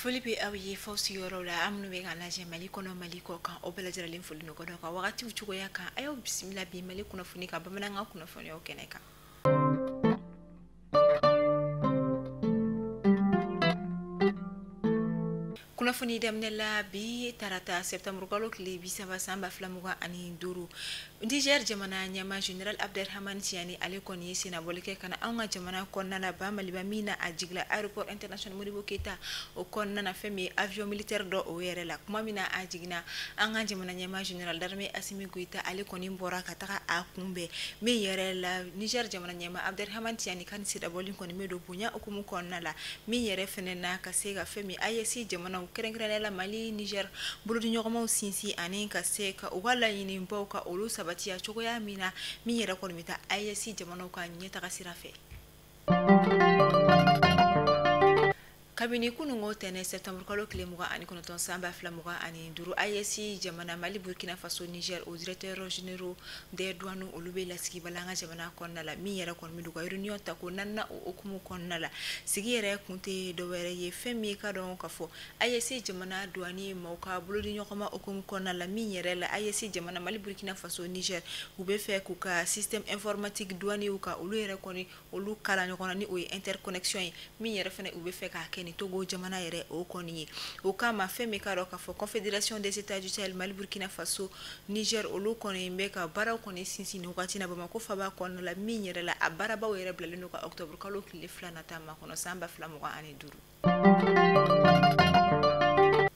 Foli bɛ aw ye f'aw sigiyɔrɔ la, aw minnu bɛ k'an lajɛ Mali kɔnɔ, Mali kɔ kan, aw bɛɛ lajɛlen foli nɔgɔ ka wagatiw cogoya kan. A y'aw bisimila bi Mali kunnafoni ka bamanankan kunnafoniyaw kɛnɛ kan. Kunnafoni daminɛ la bi tarata septembre kalo tile 30 san 2025, Niger jamana ɲɛmaa général Abderrahmane Tiani, ale kɔni ye sennabɔli kɛ ka na anw ka jamana kɔnɔna la ba Maliba, min na a jigila aéroport international Modibo Keita o kɔnɔna na, fɛn min ye avion militaire dɔ o yɛrɛ la. Kuma min na a jiginna, an ka jamana ɲɛmaa général d'armée Assimi Goïta, ale kɔni bɔra ka taga a kunbɛn. Min yɛrɛ la, Niger jamana ɲɛmaa Abderrahmane Tiani ka nin sennabɔli kɔni bɛ don bonya hukumu kɔnɔna la, min yɛrɛ fɛnɛ na ka se ka fɛn min AES jamanaw, kɛrɛnkɛrɛnnenya la Mali, Niger, bolodiɲɔgɔnmaw sinsin ani ka se ka u ka laɲinibaw ka olu sabatiya cogoya min na, min yɛrɛ kɔni bɛ taa AES jamanaw ka ɲɛtaga sira fɛ. Kabini kununko tɛnɛ septembre kalo tile 29 san 2025, AES jamana Mali, Burkina Faso, Niger, o directeur généraux des douanes, olu bɛ lasigiba la an ka jamana kɔnɔna la, min yɛrɛ kɔni bɛ don ka réunion ta ko naaninan o hukumu kɔnɔna la. Sigi yɛrɛ kun tɛ dɔwɛrɛ ye, fɛn min ka dɔn ka fɔ AES jamana douane maaw ka bolodiɲɔgɔnma hukumu kɔnɔna la, min yɛrɛ la AES jamana Mali, Burkina Faso, Niger, u bɛ fɛ k'u ka système informatique douanier ka olu yɛrɛ kɔni olu kala ɲɔgɔn na, ni o ye interconnexion ye, min yɛrɛ fana u bɛ fɛ k'a kɛ ni Togo jamana yɛrɛ o kɔni ye. O kama, fɛn min ka dɔn k'a fɔ Confédération des États du Sahel, Mali, Burkina Faso, Niger, olu kɔni bɛ ka baaraw kɔni sinsin nin wagati na Bamakɔ faba kɔnɔna la, min yɛrɛ la a baarabaw yɛrɛ bilalen don ka octobre kalo tile 2 nata makɔnɔ san 2025.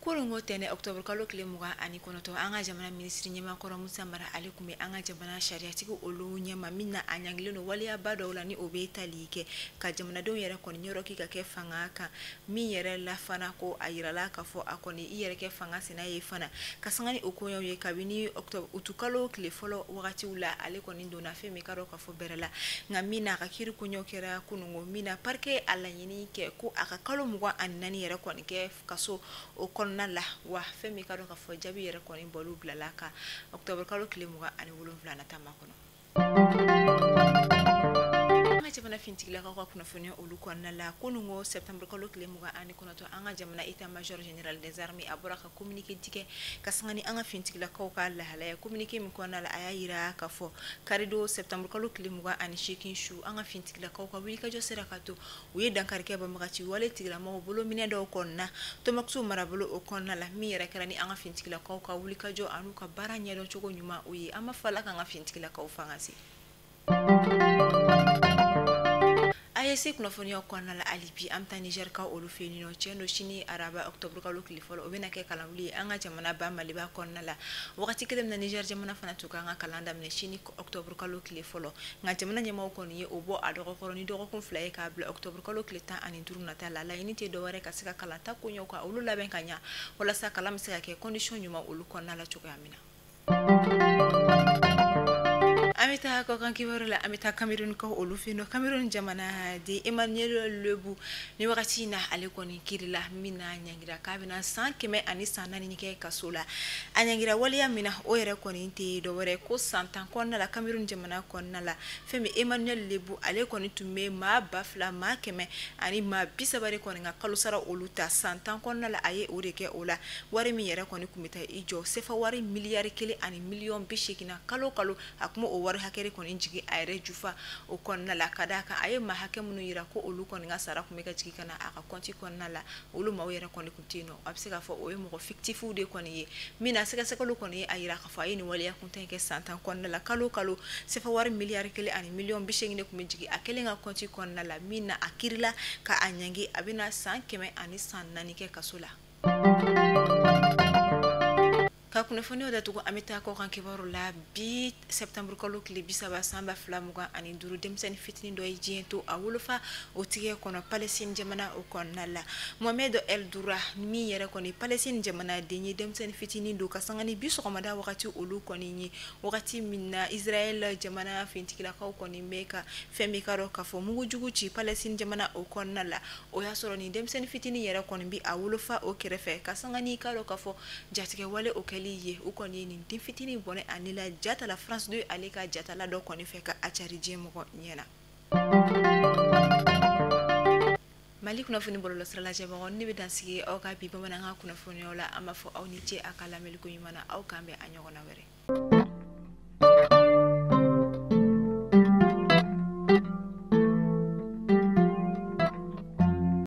Kununko tɛnɛ octobre kalo tile 29, an ka jamana minisiri ɲɛmakɔrɔ Musa Mara, ale tun bɛ an ka jamana sariyatigi olu ɲɛma, min na a ɲangilen don waleyaba dɔw la, ni o bɛ tali kɛ ka jamanadenw yɛrɛ kɔni ɲɛrɔ k'i ka kɛ fanga kan, min yɛrɛ la fana ko a yirala k'a fɔ a kɔni i yɛrɛ kɛ fanga sina ye fana ka sanga ni o koɲɛw ye. Kabini octobre utukalo tile fɔlɔ wagatiw la, ale kɔni donna fɛn min ka dɔn k'a fɔ bɛrɛ la, nka min na a ka kiiri koɲɛw kɛra kununko, min na parquet a laɲini kɛ ko a ka kalo 24 yɛrɛ kɔni kɛ kaso o kɔnɔna la. Wa fɛn min ka dɔn k'a fɔ jaabi yɛrɛ kɔni bɔliw bilala ka octobre kalo tile 27 nata makɔnɔ. An ka jamana finitigilakaw ka kunnafoniya olu kɔnɔna la, kununko septembre kalo tile 29, an ka jamana état major général des armées a bɔra ka communiqué tigɛ ka sanga ni an ka finitigilakaw ka lahalaya. Communiqué min kɔnɔna la, a y'a yira k'a fɔ karidon septembre kalo tile 28 su, an ka finitigilakaw ka wulikajɔ sera ka to u ye dankari kɛ banbagaci wale tigilamɔgɔw bolominɛ dɔw kɔnɔna Tɔnbukutu marabolo o kɔnɔna la, min yɛrɛ kɛra ni an ka finitigilakaw ka wulikajɔ an'u ka baara ɲɛdɔn cogo ɲuman o ye. An b'a fɔ Ala k'an ka finitigilakaw fanga se. AES kunnafoniyaw kɔnɔna la hali bi, an bɛ taa Niger kaw olu fɛ yen nɔ. Tiɲɛ don, sini araba octobre kalo tile fɔlɔ, o bɛna kɛ kalanwuli ye an ka jamana ba Maliba kɔnɔna la. Wagati kelen min na Niger jamana fana tun kan ka kalan daminɛ sini octobre kalo tile fɔlɔ, nka jamana ɲɛmaaw kɔni ye o bɔ a dɔgɔkɔrɔ ni dɔgɔkun 2 ye k'a bila octobre kalo tile 15 nata la. Laɲini tɛ dɔwɛrɛ ka se ka kalanta koɲɛw ka olu labɛn ka ɲa, walasa kalan bɛ se ka kɛ condition ɲuman olu kɔnɔna la cogoya min na. An bɛ taa kɔkan kibaru la, an bɛ taa Cameroun kaw olu fɛ yen nɔ. Cameroun jamana den Emmanuel Lebu, ni wagati in na ale kɔni kirila, min na ɲangira k'a bɛna san 104 kɛ kaso la. A ɲangira waleya min na, o yɛrɛ kɔni tɛ dɔwɛrɛ ko san 10 kɔnɔna la, Cameroun jamana kɔnɔna la, fɛn min Emmanuel Lebu, ale kɔni tun bɛ maa 2000 maa 130 de kɔni ka kalo sara olu ta. San 10 kɔnɔna la, a ye o de kɛ. O la, wari min yɛrɛ kɔni tun bɛ taa i jɔ sefa wari miliyari 1 ani miliyɔn 80 na kalo kalo, a tun o wari hakɛ kɔni jigin a yɛrɛ jufa o kɔnɔna la, ka d'a kan a ye maa hakɛ minnu yira ko olu kɔni ka sara tun bɛ ka jigin ka na a ka kɔnti kɔnɔna la, olu maaw yɛrɛ kɔni tun tɛ yen nɔ. A bɛ se k'a fɔ o ye mɔgɔ fictifw de kɔni ye, min na sɛgɛsɛgɛliw kɔni ye a yira k'a fɔ a ye nin waleya kuntan in kɛ san 10 kɔnɔna la. Kalo kalo, sefa wari miliyari 1 ani miliyɔn 80 de tun bɛ jigin a kelen ka kɔnti kɔnɔna la, min na a kirila ka a ɲangi, a bɛna san 104 kɛ kaso la. Ka kunnafoniyaw datugu, an bɛ taa kɔkan kibaru la. Bi septembre kalo tile 30 san 2025, denmisɛnnin fitinin dɔ ye diɲɛ to a wolofa o tigɛ kɔnɔ Palestine jamana o kɔnɔna la. Mohamed El Doura, min yɛrɛ kɔni Palestine jamana den ye, denmisɛnnin fitinin don, ka sanga ni bi sɔgɔmada wagati olu kɔni ye, wagati min na Israël jamana finitigilakaw kɔni bɛ ka fɛn min ka dɔn k'a fɔ mugujugu ci Palestine jamana o kɔnɔna la, o y'a sɔrɔ nin denmisɛnnin fitinin yɛrɛ kɔni bi a wolofa o kɛrɛfɛ. Ka sanga ni ka dɔn k'a fɔ jatigɛ wale o kɛli ye, u kɔni ye nin den fitinin bɔnɛ a ni la jatala France 2 ale ka jatala dɔ kɔni fɛ ka a cari diɲɛ mɔgɔ ɲɛna. Mali Mali kunnafoni bɔlɔlɔsira lajɛbagaw, ne bɛ dansigi aw ka bi bamanankan kunnafoniyaw la. An b'a fɔ aw ni ce a ka lamɛnliko ɲuman na. Aw k'an bɛn a ɲɔgɔnna wɛrɛ.